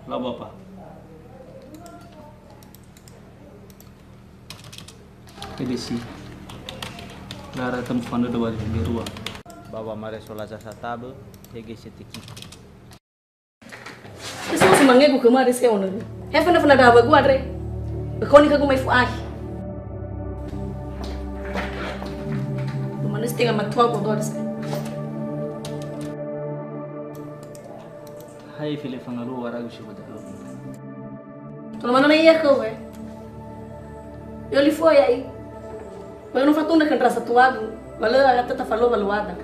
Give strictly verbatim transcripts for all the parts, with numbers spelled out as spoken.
Lau Bapa. Kedesi. Lara temu fanö dua di berua. Bawa mare solaza satabö, hege setekiko. Ese mangegu khöma andre se onö. He fana-fana dawa gu andre. Bekoni khögu mai fu'ahi. Lumanes tenga matua gu andre se. Hai fele fangalua waragu si bada. Tola manö na ia khöu, he. Yoli fua ya'i. Ba no fatundra khö ndra satuagu, ba lö aga tö tafalua ba luada.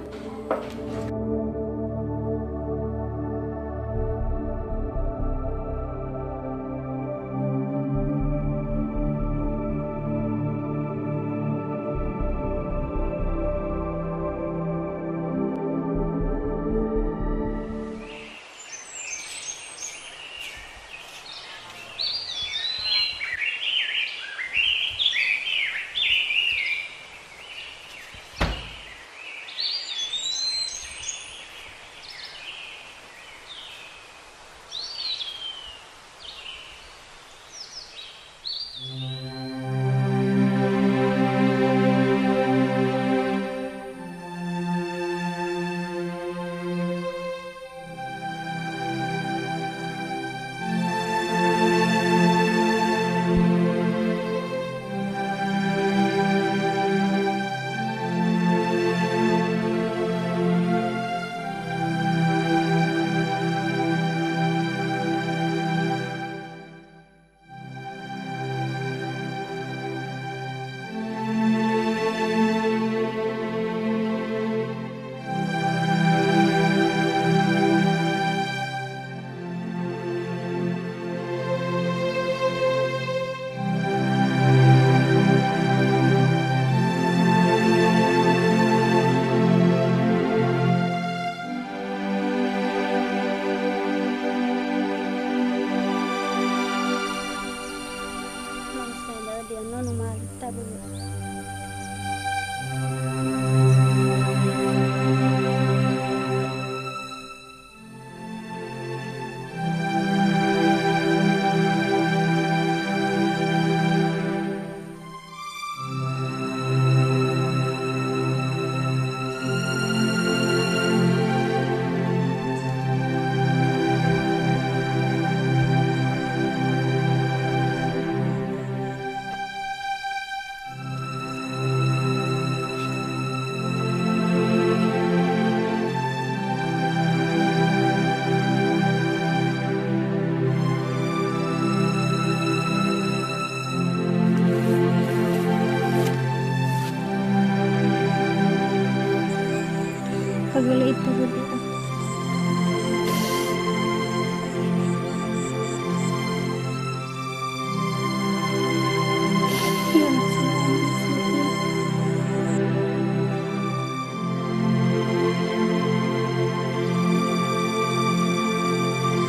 Hagele itu berdoa.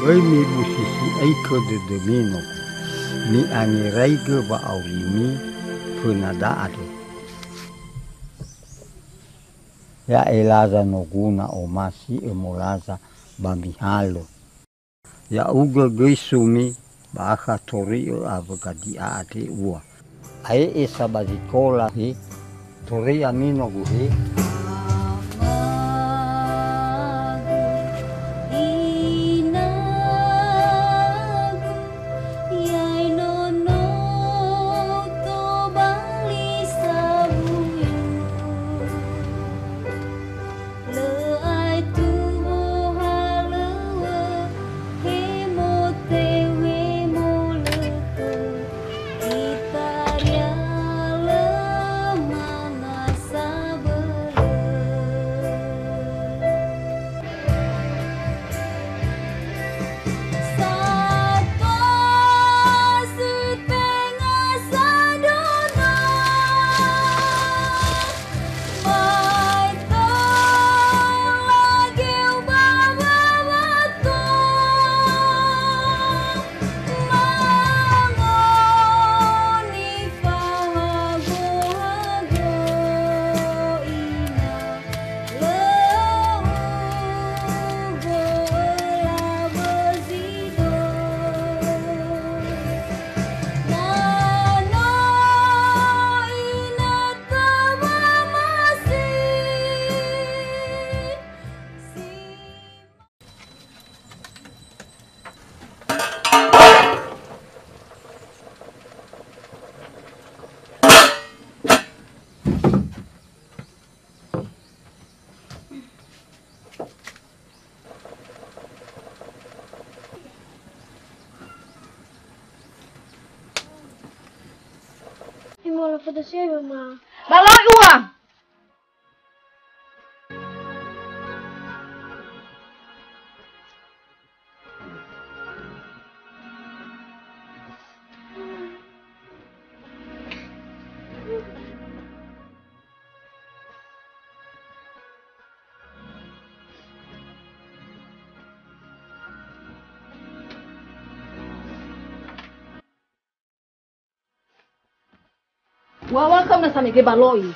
Böi mibusi si'ai khö dödömi nogu, mi'angeraigö wa'aurimi föna da'a dödö. Ya'e laza nogu na omasi'ö molaza ba mihalö. Ya'ugö göi sumi, ba akha tori'ö awö gadi'a andre ua. Ae'e sa ba zikola he, toröi ami nogu he. Lö aetu wohalöŵö, he motewe molötö, itaria lö manga sabölö. Foto siwe ma. Ba loi ua. Ua, ua, kau na samege ba loi.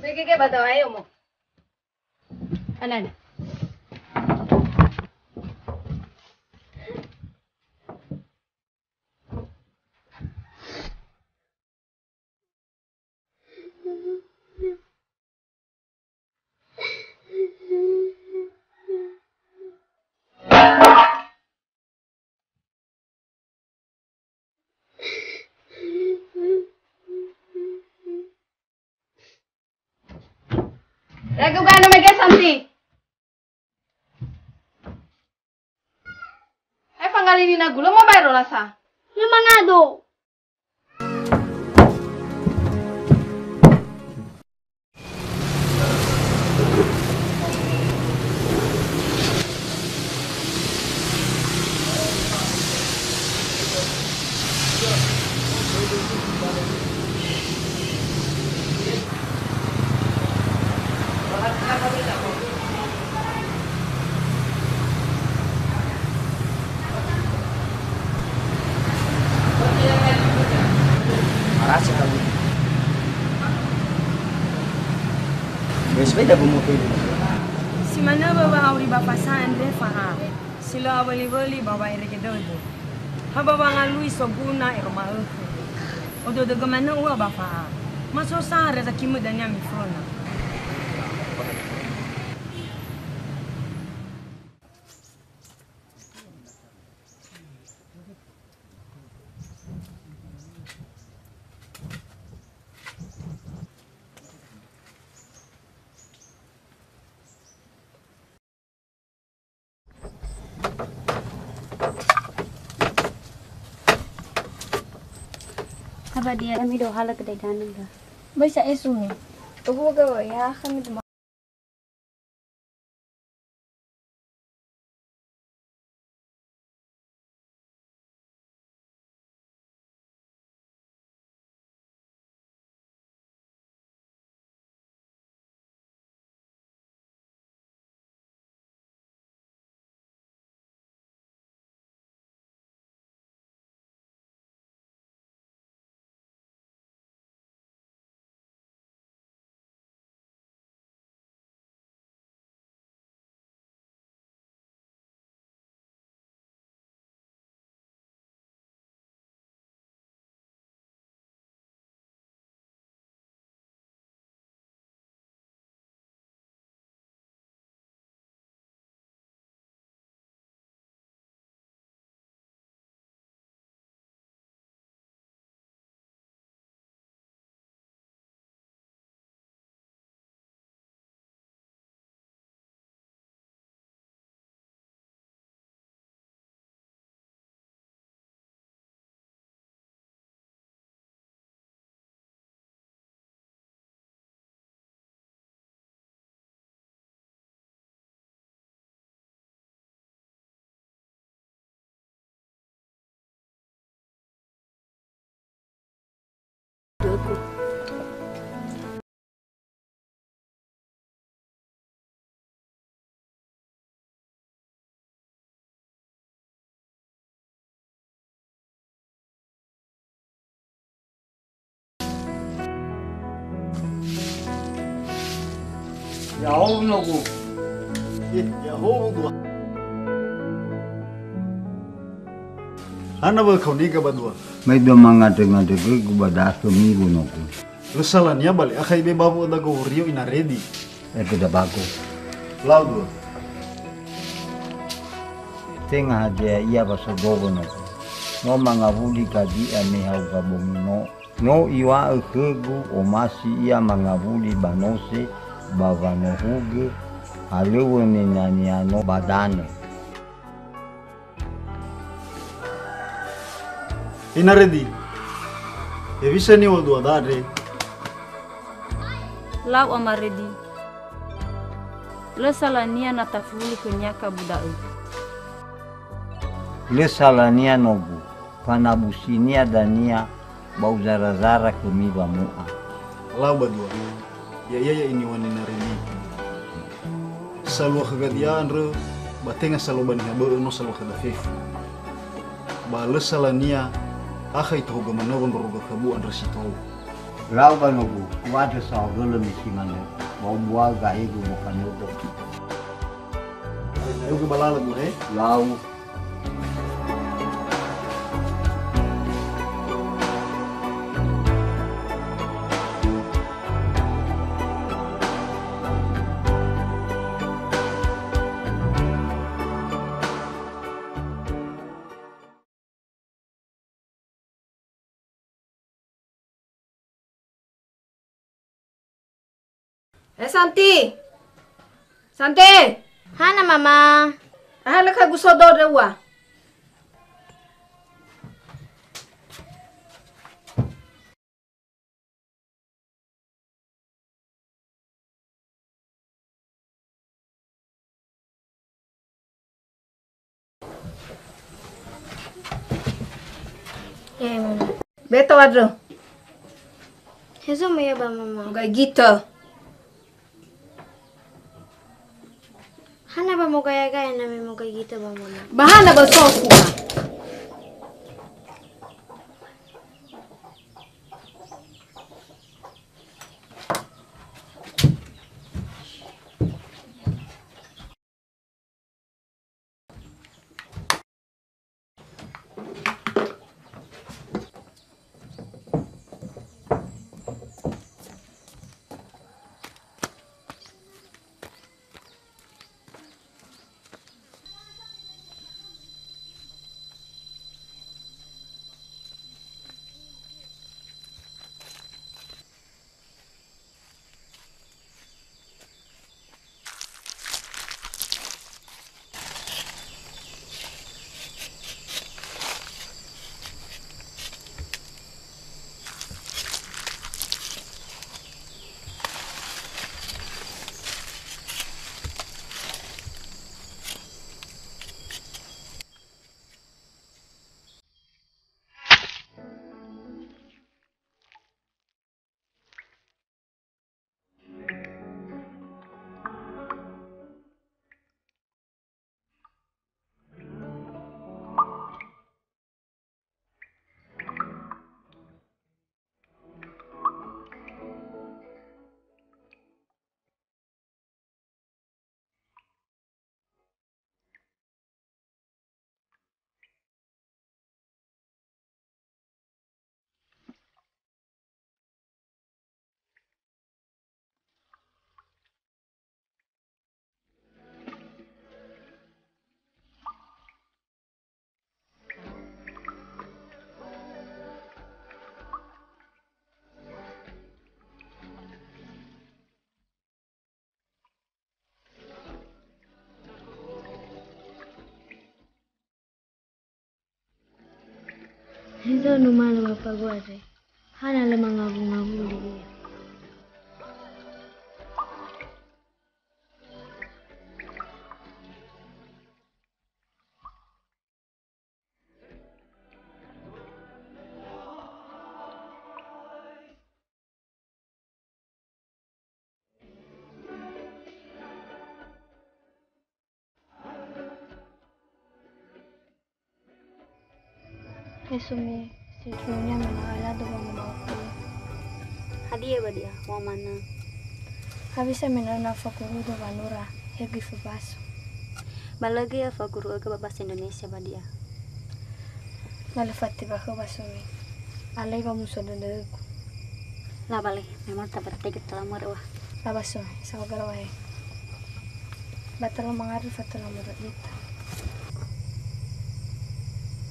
Begege ba dawa ayo mo. Anana. Lagu gana mege Santi. Hai fanggalini na gula mau bayar lasa. Lu mangado. Marasa kami. Wes beda pemutu ini. Si manö ba wa'auri ba fasa andre faha. Si lö awöli-wöli ba wa'erege dödö. Ha ba wangalui soguna ero ma'ökhö. Odödögö manö ua ba fa'a. Ma so sa rezakimö dania miföna. Habadia ami do hala kedai ganeng ga. Baisa esu ni. Tuhu ga ya kami. Ya'ahowu nogu. Ya'ahowu dua. Hana wa kauniga ba dua? Mai dua mangandrö-ngandrö gögu ba da'ö khömi wonogö. Lö salania ba lö akha ibe bawo öda goworio ina Redi. Ege da bago. Lau dua. Tenga hadia ia ba sodowo nogu. No mangawuli gadia me hauga bongi no. No iŵa'ö khögu omasi ia mangawuli ba nose ba wanohugö halöŵö ninania no ba danö. Ina Redi, hewisa niŵa'öda andre? Lau Ama Redi. Lö salania na tafuli khönia kabu da'ö. Lö salania nogu, fanabusinia dania ba uzara-zara khömi wamu'a. Lau ba dua. Ya'ia ya iniŵa nina Redi. Salua khö gadia andrö, ba tenga salua ba niha bö'ö no salua khöda fefu. Ba lö salania, akha itohugö manö wondrorogö kabu andrö si tou. Lau ba nogu, u'andrö saohagölö me si manö, ba umbua'ö ga'egu mofanödo. Aigö ba lala gure? Lau. Eh, Santi! Santi! Hana, Mama. Aha lö khögu sodo ndröŵa? Ya, Mama. Beto andrö. Hezo moya ba, Mama. Mogai gitö. Hana ba mogaya-gaya na me mogai gitö ba, Mama. Ba hana ba sofu. Hezo numalö ba mbaŵa andre, hana lö mangawu-ngawuli ia. He sumi, si tunia me na alado ba mamaku. Hadia ba dia, wa mana? Habisa me na na fakurudo ba nura, he gui fabaso. Ba lagi ya fakurudo ke babasa Indonesia ba dia. Na lö fati ba khöu, Basumi. Alai wamuso dödögu. Labale, memang tabatege talamöre wa. Labaso, saoga lawahe. Ba tolo mangarö fa talamöre ita.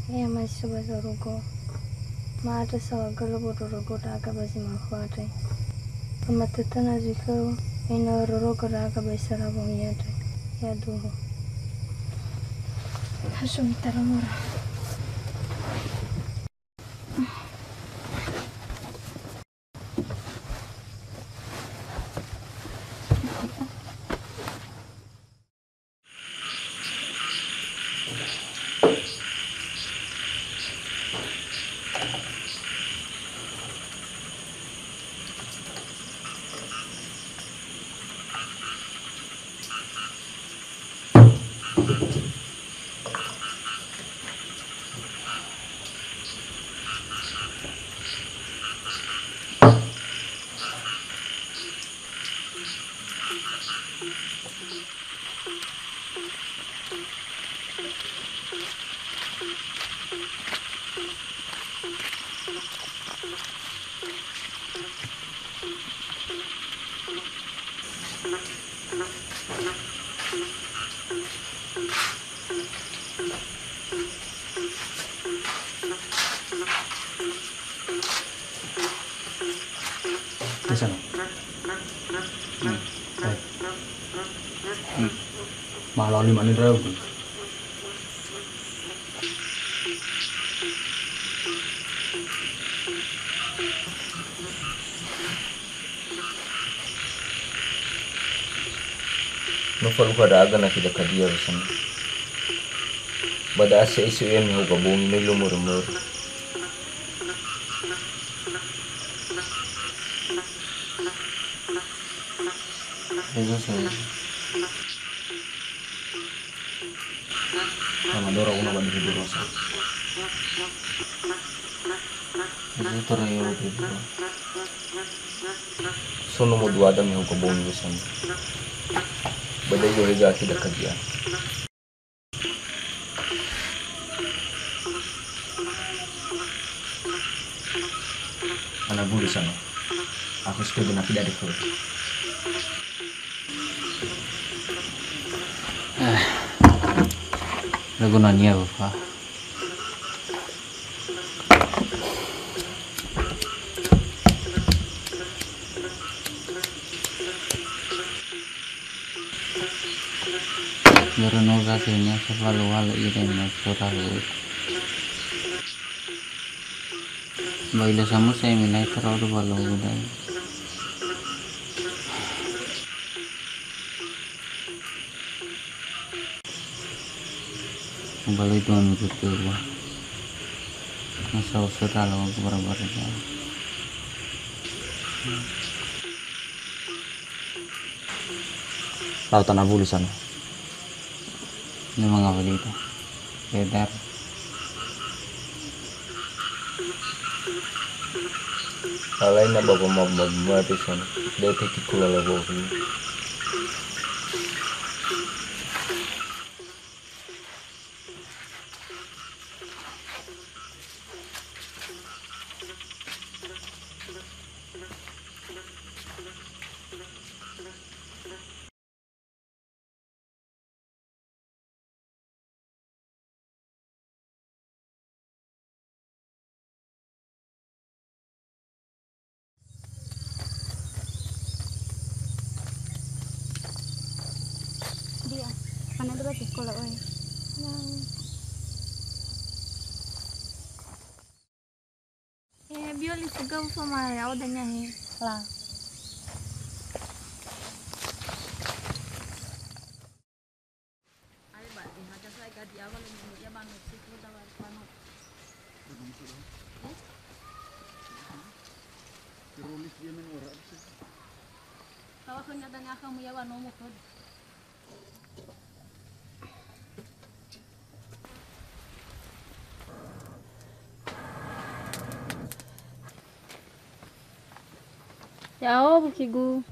He Ama Yesu ba zorugo. Ma'andrö saohagölö ba ndrörugo ndra'aga ba zi ma'ökhö andre. Ba matötö na zui khöu, ena'ö örörögö ndra'aga ba isara wongi andre. Yaduhu. Hasumi talamöre. Bisa, no? Hmm. Eh. Hmm. Mahala lima ni ndra'ugö. No falukha ndra'aga na khida kadia wesana. Ba da'a si'ai so ia mihauga bongi no ilo mörö-mörö. Eza saya. Sama dora una ba di hibur rasa. Eza tara ya waktu itu. Sono mo dua ada mihauga bongi wesana. Ba da'a igolega akhi dakadia. Ana bulu sana. Aku setuju na tidak ada. Eh, lagu nanya apa? Guru no gasenya sefalua le irena sura luit. Baile samu saya minai terlalu balu budai. Ubaloi dua minggu kedua. Masa usaha lawan kebarang-barang. Lau tanah bulu sana. Ini mengapa gitu? Bedar. Alai na ba wamabumabuma te sana. Dete kikula lawo. Dia, mana dua sikola, oi. Eh, bioli fugau fama ya, oda nyahe. La. Ayo, Mbak, eh, haja saya gaji awal yang menurut ya, Bang, sih, kita baru panu. Eh? Terolis dia main orang sih. Kalau kena tanya kamu ya, Bang, nomor kode. Ya'o, bukigu.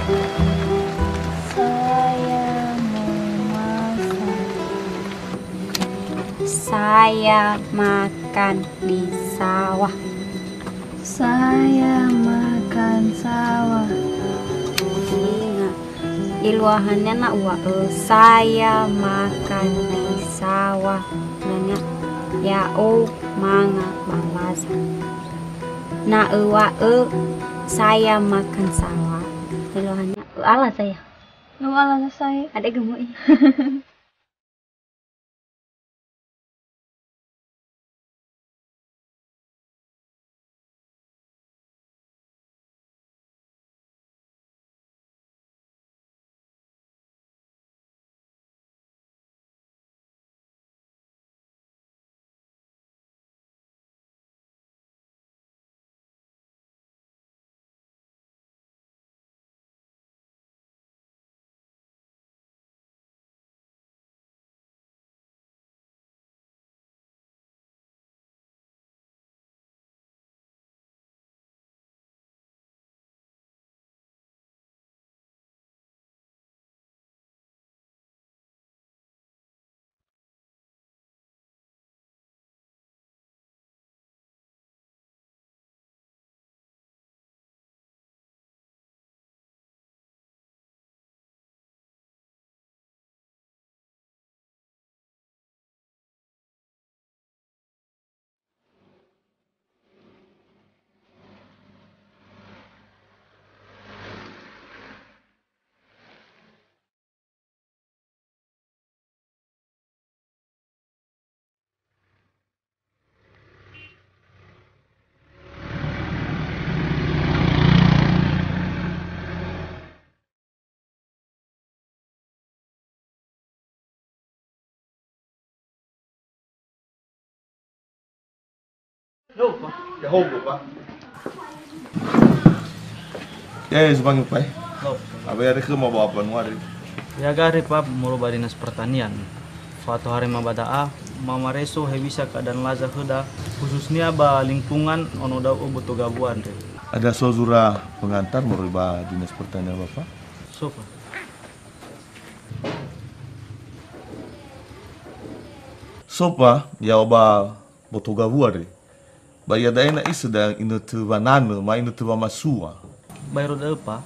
Saya memasak. Saya makan di sawah. Saya makan sawah. Ingat, eluahania na uŵa'ö, saya makan di sawah. Nanya, ya'o manga ba laza. Na öŵa'ö, saya makan sawah. Eluahania, ö'a laza ya. Ö'a laza saya. Ada gemuk. Ya'ahowu, Pa. Ya, ya, subangi, Pa. Apa ya, ada ke mau bawa apa nuari? Ya, gare, Pa, molo ba Dinas Pertanian. Fatohare ma ba da'a, mamareso hewisa keadaan laza khöda, khususnia ba lingkungan ono da'ö Boto Gawua andre. Ada so zura pengantar moroi ba Dinas Pertanian, Bapak? So, Pa. So, Pa, ya'o ba Boto Gawua re. Ba iada'e na'i sedang inötö wananö, ma inötö wamasua. Baero da'ö, Pa,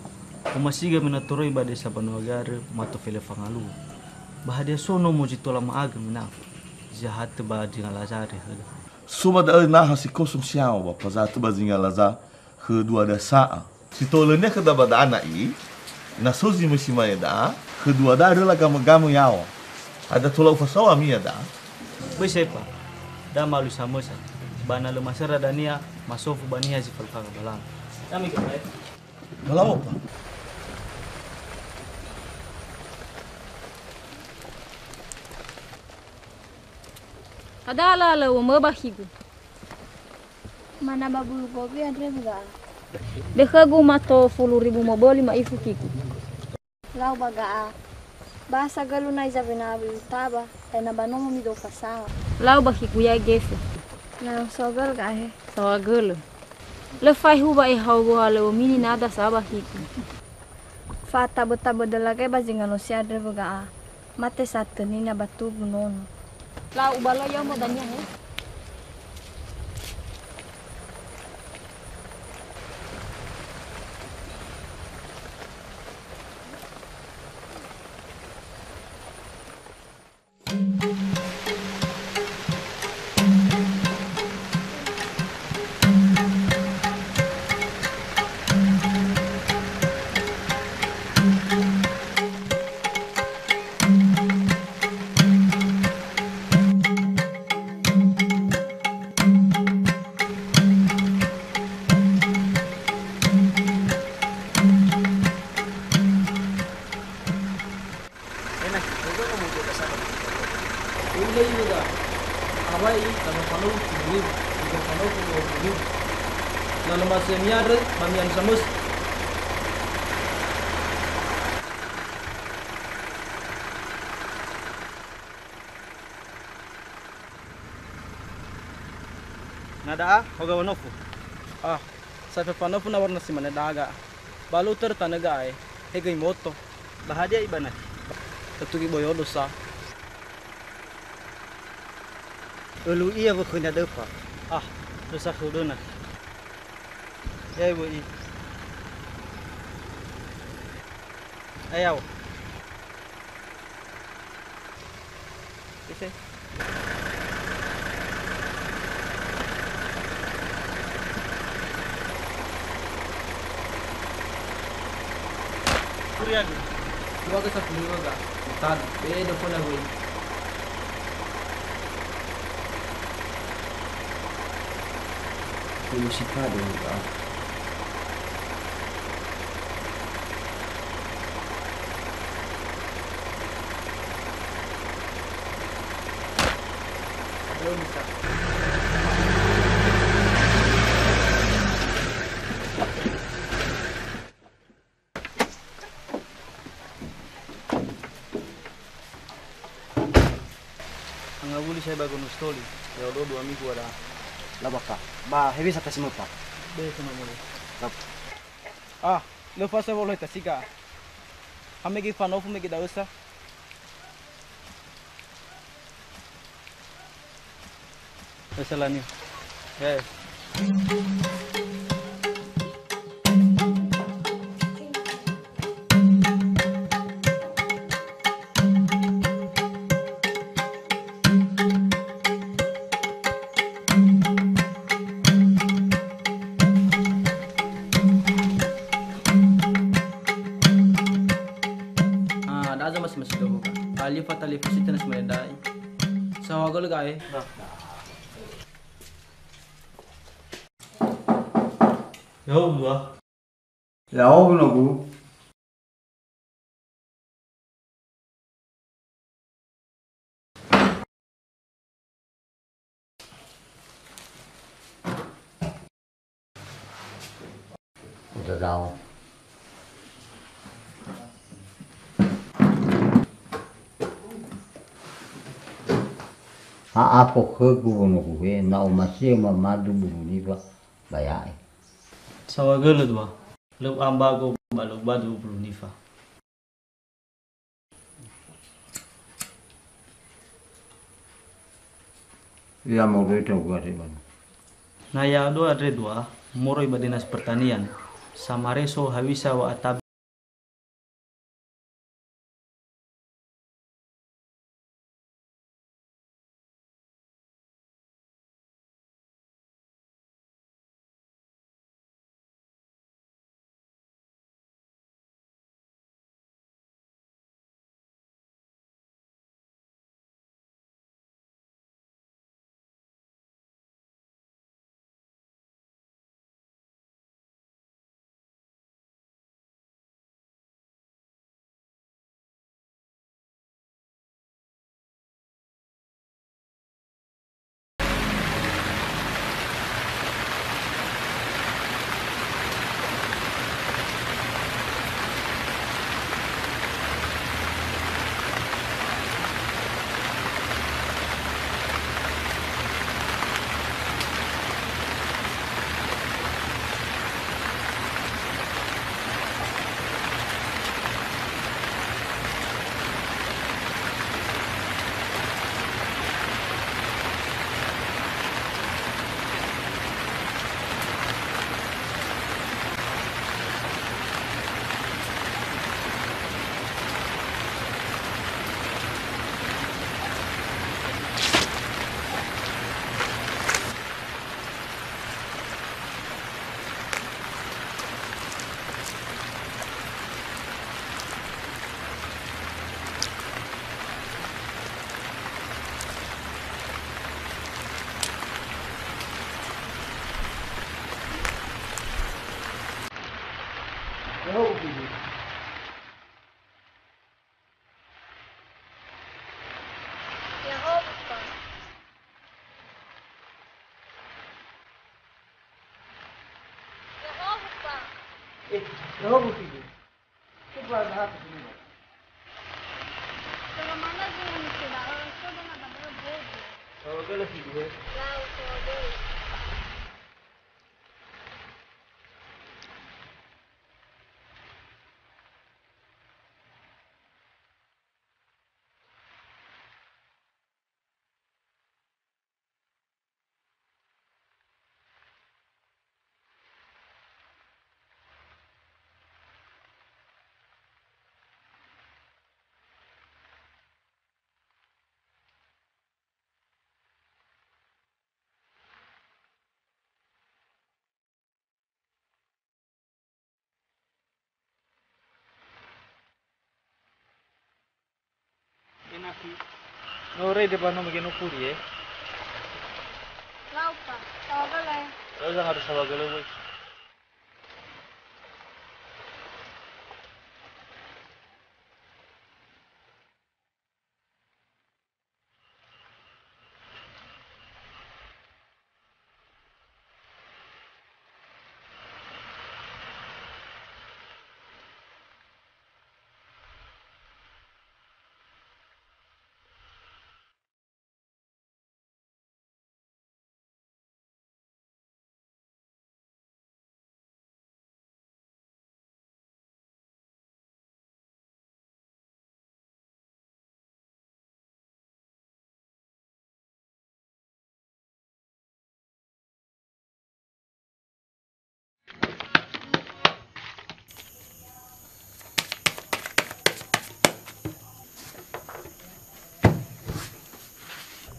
omasiga me na toröi ba desa Banua Gare, mato fele fangalua. Ba hadia so nomo zi tola ma'agö me na zahatö ba zinga laza re khöda? So ba da'ö naha si kosong siao, Bapa, zahatö ba zinga laza khö dua dasa'a. Si to'ölönia khöda ba da'a na'i, na so zi möi si ma'e da'a, khö dua da'a röla gamö-gamö yaŵa. Ada tola ufasaŵa ami ia da'a? Böi sa'ae, Pa, da malui samösa, ba na lö masera dania masofu ba niha zi falukha balang. Kami ke, Pa, e? Balawo, Pa. Ada ala lö umö ba khigu. Mana ba bulu gobi andre buga. Dökhögu mato fulu ribu moböli ma'ifu khigu. Lau ba ga'a. Ba sagölu na iza wena abi utaba, ena ba nomo midou fasawa. Lau ba khigu ya gefe. Na soagöl ga'a he. Soagölö. Lö faehu ba ehau gohalö omini nada sa ba khigu. Fa'atabö-tabö döla gae ba zinga nosi andre wöga'a. Mate sa tönia ba tugu nono. Lau ubalö yomo dania he. Ena, ogo na mugo dasar. Ule iwe ga. Awai, tama pano puluh ribu, tiga pano puluh ribu. Na lö mase miare, ba mian samus. Na da'a, hoga wanofu. Ah, safe fanofu na warna simane daga. Balu ter tanö ga'a e. He göi moto. Ba hadia ibanaki? Tatugi boyodo sa. Ölu ia wökhönia döfa. Ah, dosa khöu döna. Yai wöi. Ayao. Ese. Kuriagu. Dua ke satu lima ga. Utang. Bedo pun aku. Ini si kado ga. Angawuli saya bagus nustoli. Ya Allah, dua minggu ada. Labaka. Ba, hewe sa tasi mepa. Be, sama mulu. Lab- Ah, lö fasa wolohe tasiga. Hamege fanofu mege da'ösa. Ösa lani. Ya, ya. Ah, da'a zamasi-masi doho ka. Talifa, talifa sita nas meledai. Sawa gol gae. Ya Allah. Ya'o, nogu. Udah tahu. A'a fokhögu wonogu he, na omasi'ö mamadu bulu nifa ba ya'e. Saohagölö dua, lö u'ambago ba lö ubadu bulu nifa. Ia moroi ita uga de bana. Na ya'adoa andre dua, moroi ba Dinas Pertanian, samareso hawisa wa'atabi. Ya'ahowu, Pa. Ya'ahowu, Pa. Eh, ya'ahowu, Figo. Coba lihat ke sini, Pak. Kalau mana dia mesti dah, coba nak tambah bobo. Kalau ke lagi dua. Lau, coba. No rede ba no mege no kuri, eh. Laupa, sawa gele. Lau za harus sawa gele, woi.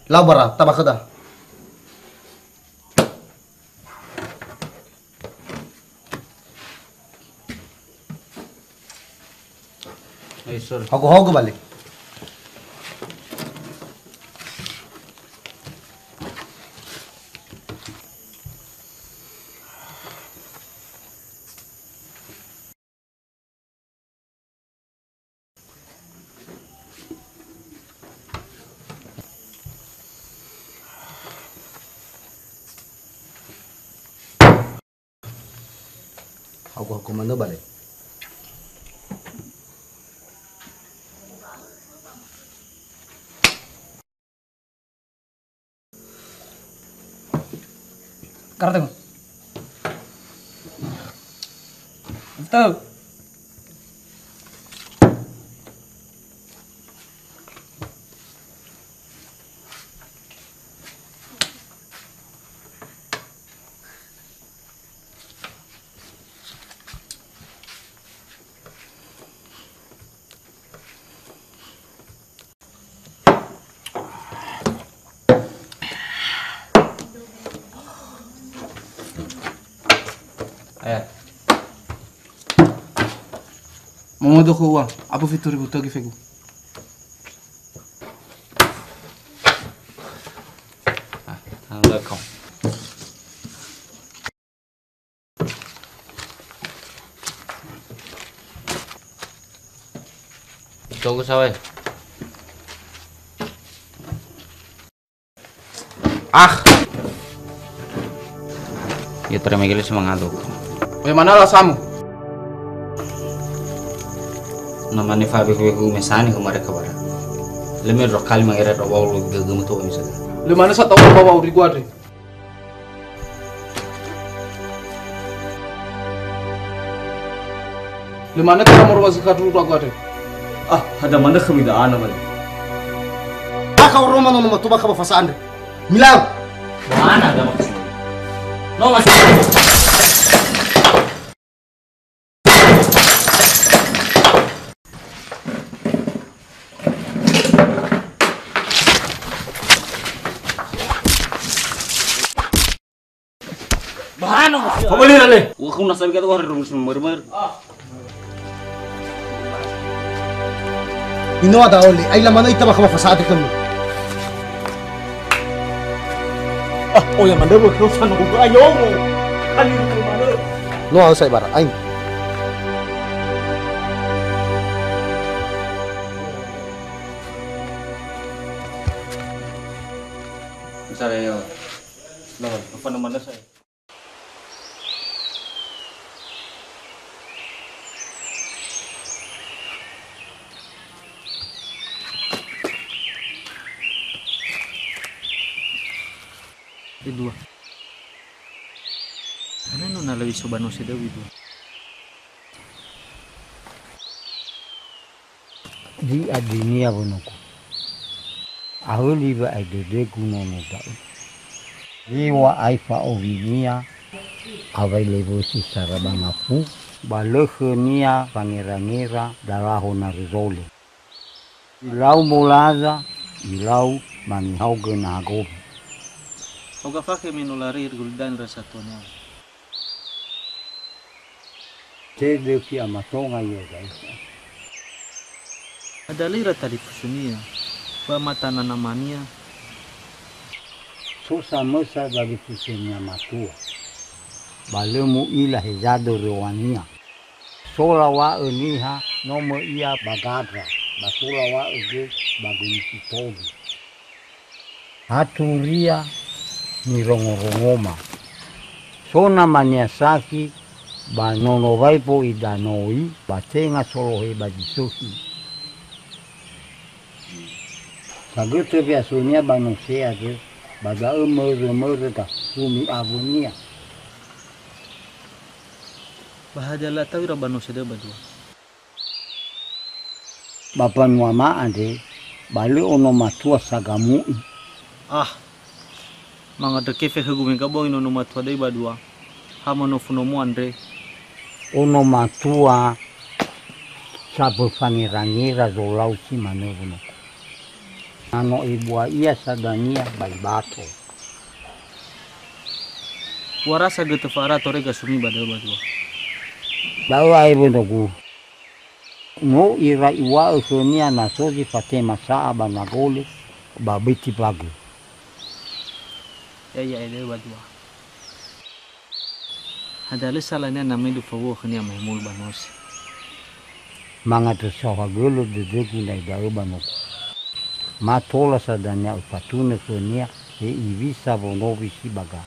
Lau bara, taba khöda. Haogo-haogo bale. Haogo-haogo manö bale. Karateng. Betul. Aya. Momodo khö ua, abu fitu ribu togi fegu. Ah, tanggal kau. Togu sawe. Ah. Ya, terima kasih semangat, Dok. Bagaimana alasanmu? Namanya Fabi Kueku mesani kemarin kabar. Leme dua kali mengira dua bawa lu gagal tuh misalnya. Lema nasa tahu bawa uri gua deh. Lö manö khöra moroi wa zökha ndruhura gua andre. Ah, hadia manö khömi da'a na, Mali? Akha oroma nono matuba kha ba fasa andre. Milau! Mana ada maksudnya? No, Mas. Bahano. Pabali ra le. Wa khuna sabi kata wa harus mari-mari. Ino ada ole, ai la manö ita bakha ba fasa'ati khömi. Ah, oya manö wa khösa no ayo mo. Kali manö. No, au sai bara, aing. Misalnya, no, apa namanya saya? Kedua. Karena nona lewi sobanose Dawi dua. Zi adinia wonoku. Ahöli wa'ae dödögu nono da'ö. Zi wa'ae fa'owinia, awai lewösi sara ba ngafu. Ba lö khönia fangera-ngera dalaho naruzole. Ilau molaza, ilau mangihaogö naha gowu. Hauga fakhe me no lari Guldan rasa tuania. Tedö fi'amatonga ia da'e. Ada lira talifusunia. Ba mata nanamania. So samösa dalifusönia matua. Ba lö mu'ila heza döröw̃ania. So law̃a'ö niha no möi ia ba Gadra, ba so law̃a'ö göi ba Gunisi Tobi. Ha turia nirongorongoma. So namania sakhi ba nono waebo idanoi, ba tenga solohe ba zi sökhi. Sagötö we'asunia ba nose andrö, ba da'ö mörö-mörö gasumi awönia. Ba hadia lö atau ira ba nose da'ö ba dua? Ba mbanuama andre, ba lö ono matua sa gamu'i. Ah, mangandrö kefe khögu mega boi nono matua da'ö ba dua. Ha manofu nomo andre. Ono matua sabö fangera-ngera zolau si manö wonoko. Na no ebua ia sa dania ba ibato. Uarasa götö fa'ara torega sumi ba da'ö ba dua. Da'ö ae wönögu. No ira iŵa'ö khönia na so zi fatema sa'a ba Nagole ba Beti Bagu. Ya'ia ae da'ö ba dua. Hadia lö salania na me dufawuo khönia mahemolu ba nose. Mangandrö saohagölö dödögu na'i da'ö ba nogu. Ma tola sa dania öfatunö khönia, he iŵisa wonowi si ba ga.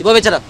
Ibawe cara.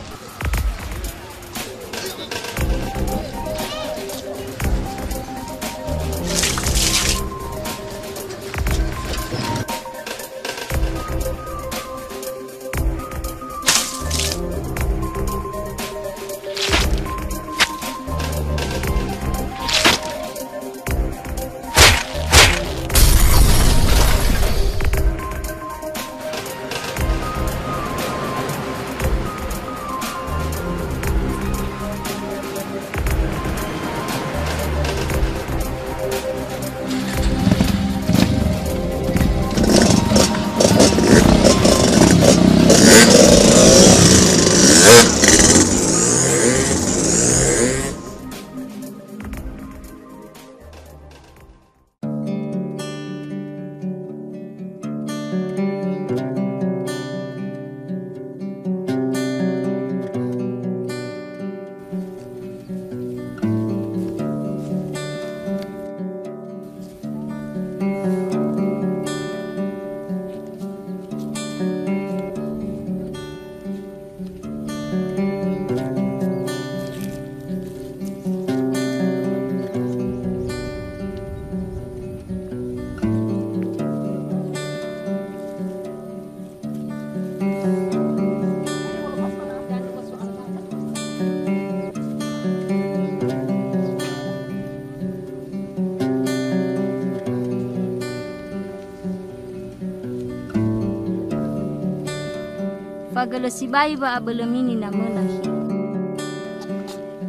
Fagölö sibai wa'abölömi ninamö nahi.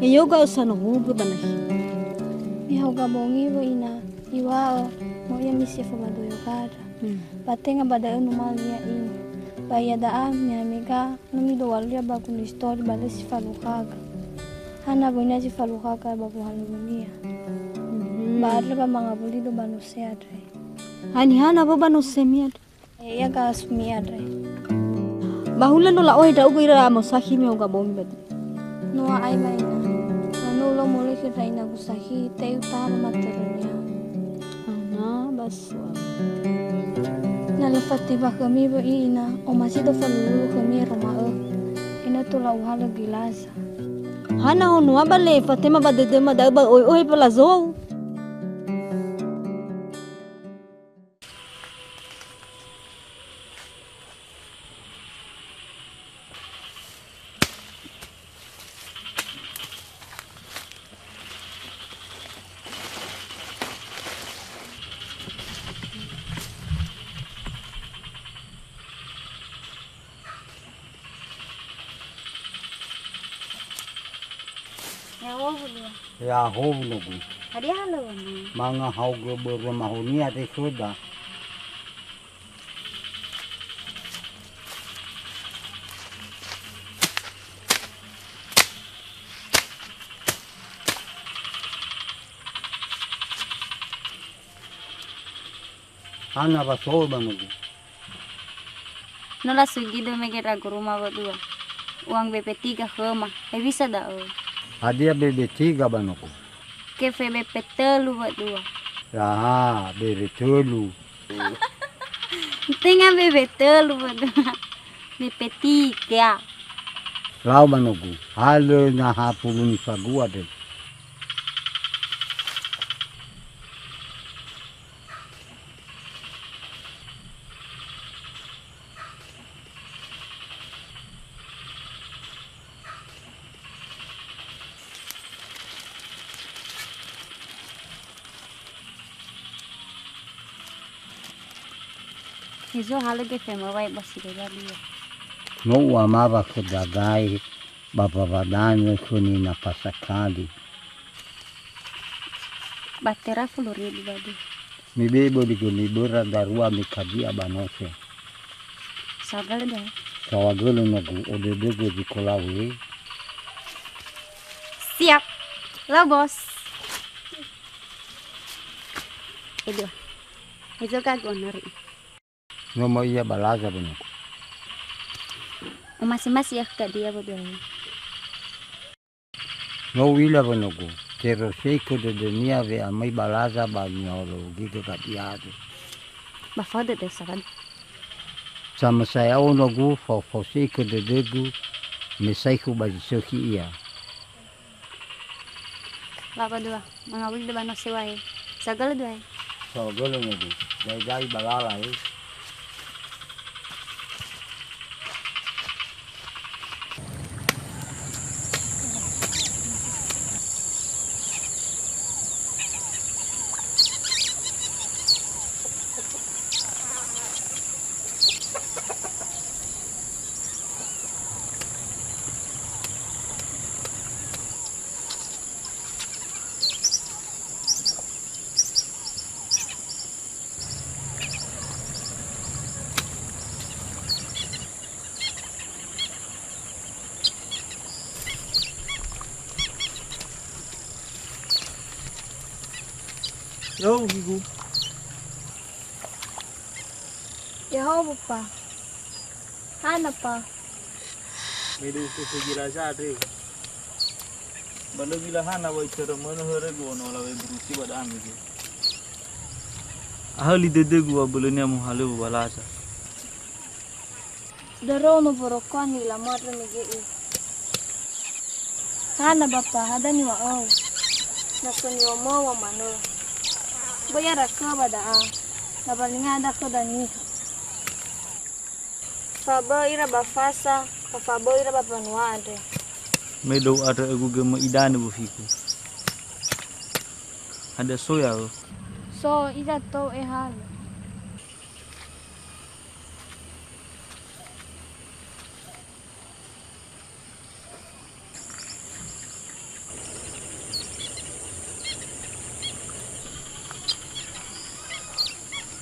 Ya'ugö usanohugö ba nahi. Mihauga bongi wö ina iŵa'ö möi ia misi famadoyo gara. Hmm. Ba tenga ba da'ö numalö ia ina. Ba iada'a mihamega no midowalö ia ba Gunisi Tobi ba lö si falukhaga. Hana wönia zi falukhaga ba wohalöŵönia. Mhm. Ba andrö ba mangawuli do ba nose andre. Haniha na wö ba nosemi andre? Ia gasumi andre. Ba hulö no la'ohe ndra'ugö ira amosakhi me oga bongi ba dödö. No a'ai ba ina. No ulo moloi khö ndra ina gusakhi, te utaha wamatörönia. Ana ba suami. Na lö fatema khömi wö'i ina, omasi do falulu khömi ero ma'ö. Ena'ö tola uhalö göi laza. Hana honua ba le fatema ba dödöma da'ö ba ohe-ohe ba lazou. Ya'ahowu dua. Ya'ahowu nogu. Hadia halöŵöna? Manga haogö börö mahonia te khöda. Hana wa so ba nogu. No lasui gido mege ndra'ugöruma wödua. Uang bebe tiga khöma, hewisa da'ö? Hadia bebe tiga ba nogu? Kefe bebe tölu wödua. Aha, bebe tölu. Tenga bebe tölu wödua. Bebe tiga. Lau ba nogu, halö na ha pulu nifagu andre. Hezo halö gefemö wa'e ba si lö lalia. No u'amawa khö dadae ba wawadanö khöni na pasakali. Ba tera fulu ribu badi. Mibe'e böli gömi böra darua mikadia ba nose. Saohagölö da'e. Saohagölö nogu, odödögö zi kolau he. Siap. Lau, Bos. Edua. Ezo gagu honori. No möi ia ba laza ba nogu. Omasi-masi ia khöda dia ba dua. No u'ila ba nogu, terosei khö dödönia we'amöi ba laza ba ni'aorogigö gadia andre. Ba fao dödö sawan. Samösaya nogu, faofaosei khö dödögu, me saikhu ba zi sökhi ia. Lau ba dua, mangawuli dua ba nose wa'e. Saohagölö dua he. Saohagölö nogu, da'i-da'i ba lala he. Ya'ahowu, Higu. Ya'ahowu, Pa. Hana, Pa? Me do ukefe gilaza andre. Ba lö gila hana wa itörö mönö hörögu ono lawe buruti ba da'ami ge. Ahöli dödögu wa bölönia mohalöŵö ba laza. Daro no boroko ani lamandrö mege'e. Hana, Bapa, hadia niŵa'öu? Na so niŵa'öu manö. Böi ara kö ba da'a, na balinga ada khöda niha. Fabö'ö ira ba fasa, ba fabö'ö ira ba mbanua andre. Me do u'andrö'ögu gömö idanö bofigu. Hadia so ya'ö? So, iza tou ehalö.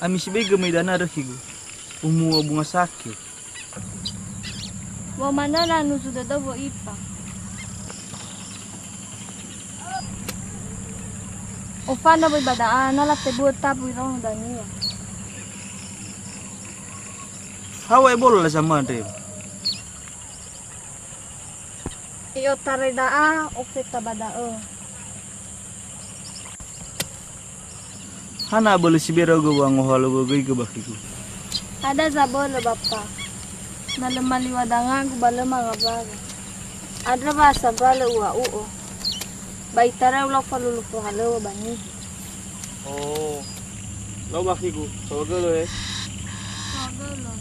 Ami sibai gömö idanö andrö khigu, umu'ö bunga sake. Wa manö na nuzu dödöu wö ifa. Ofana böi ba da'a, na latebu'ö tabu iraono dania. Hawa ebolo la zamandre. I'otarai da'a ofeta ba da'ö. Hana abölö si bera ugö wangohalö wöwöigö bakhigu? Ada zabölö, Bapa. Na lö maliwa dangagu ba lö mangawalö. Andrö wa sambalö u'a'u'ö. Ba itarai ulau falulu fohalöŵö ba niha. Oh. Lau bakhigu, fa'ögölö, he. Fa'ögölö.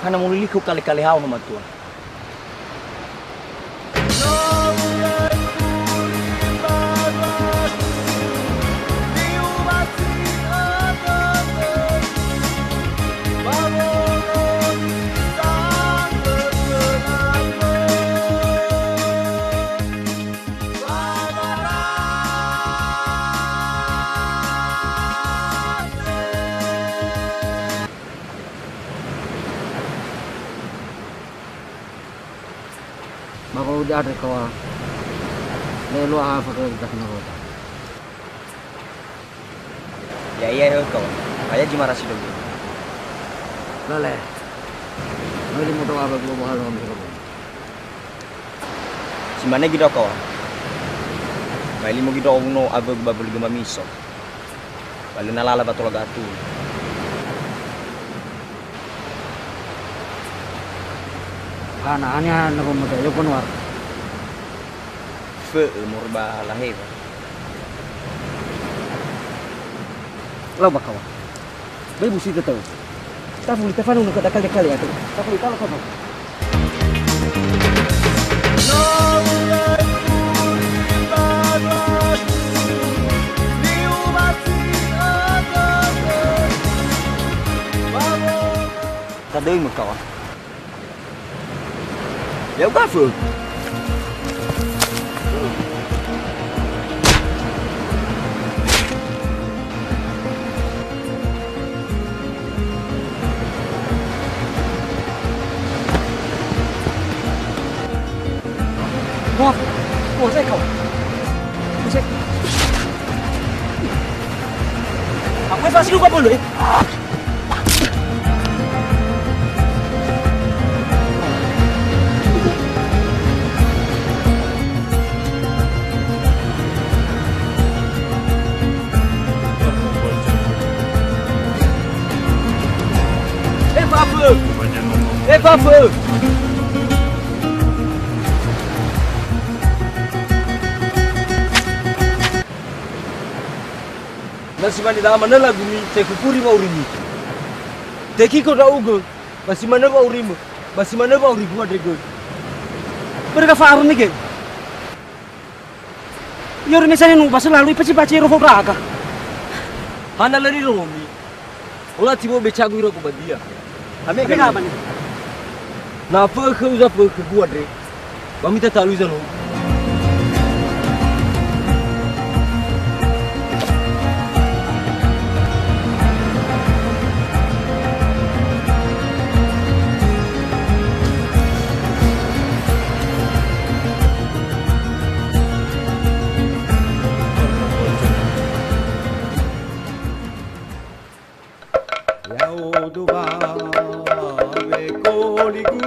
Hana mulili khöu kale-kale hao no matua. Ba kalau di andre kawa, le lua ha fakir kita kena kota. Ya'ia, he kawa, kaya zi marasi doge. Lale. Möi limo doa ba gua bohalo kami kawa. Si mane gidro kawa. Mai limo gidro uno abögu ba böli gema miso. Ba lö na lala ba tola gatu. Hana, hana, na pemuda, yo penuar. Fö'ö moroi ba lahewa. Lau ba kawa. Bai busi teteu. Tafuli tafanu nungka dakal-dakal ya tu. Tafuli talo kono. Tadöi mö kawa. Ya'ugafö. Wah, wah, saya kau. Saya. Aku evakuasi lu kabel, eh. Efafö! Efafö! Na si mane da'a manö lagumi, tekukuri wa'aurimi. Tekiko ndra'ugö, ba si manö wa'aurimö, ba si manö wa'aurigu andre göi. Börö ga fa'aruni göi. Ya'auri me sani nuba selalu ipaci-paci ero fao ndra'aga. Hana lö nirongomi? Ola tibo becagu ira ku badia. Hame kami. Na fö'ö khöu zafö'ö khögu andre. Ba mita talu iza no. Ya'odo ba wekoligu.